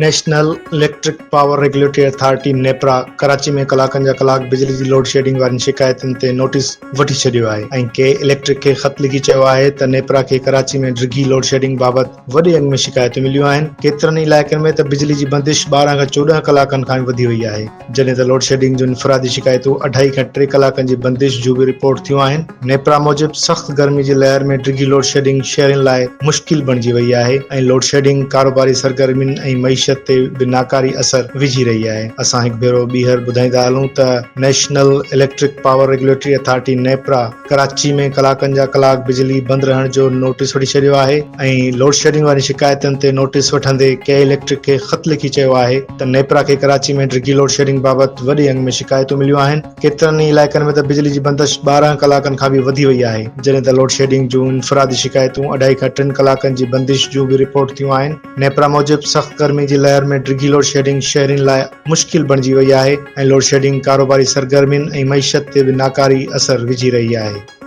National electric power regulatory authority, NEPRA, Karachi ۾ ڪلاڪن جا ڪلاڪ بجلي جي لوڊشيڊنگ وارين شڪايتن تي نوٽيس وٺي ڇڏيو آهي ۽ ڪي اليڪٽرڪ کي خط لکي چيو آهي ته نيپرا کي ڪراچي ۾ ڊگهي لوڊشيڊنگ بابت وڏي انگ ۾ شڪايتون مليون آهن، ڪيترن ئي علائقن ۾ ته بجلي جي بندش 12 کان 14 ڪلاڪن کان به وڌي وئي آهي، جڏهن ته لوڊشيڊنگ جون انفرادي شڪايتون اڍائي کان ٽي ڪلاڪن جي بندش جون به رپورٽ ٿيون آهن. نيپرا موجب سخت گرمي جي لهر ۾ ڊگهي لوڊشيڊنگ شهرين لاء مشڪل بڻجي وئي آهي ۽ لوڊشيڊنگ ڪاروباري سرگرمين ۽ معيشت تي به ناڪاري اثر وجهي رهي آهي. اسان هڪ ڀيرو ٻيهر ٻڌائيندا هلون ته national electric power regulatory authority, NEPRA, Karachi ۾ ڪلاڪن جا ڪلاڪ بجلي بند رهڻ جو نوٽيس وٺي ڇڏيو آهي ۽ لوڊشيڊنگ وارين شڪايتن تي نوٽيس وٺندي ڪي اليڪٽرڪ کي خط لکي چيو آهي ته نيپرا کي ڪراچي ۾ ڊگهي لوڊشيڊنگ بابت وڏي انگ ۾ شڪايتون مليون آهن. ڪيترن ئي علائقن ۾ ته بجلي جي بندش 12 ڪلاڪن کان به وڌي وئي آهي، جڏهن ته لوڊشيڊنگ جون انفرادي شڪايتون اڍائي کان ٽن ڪلاڪن جي بندش جون به رپورٽ ٿيون آهن. نيپرا موجب سخت گرمي جي لهر ۾ ڊگهي لوڊشيڊنگ شهرين لاء مشڪل بڻجي وئي آهي ۽ لوڊشيڊنگ ڪاروباري سرگرمين ۽ معيشت تي به ناڪاري اثر وجهي رهي آهي.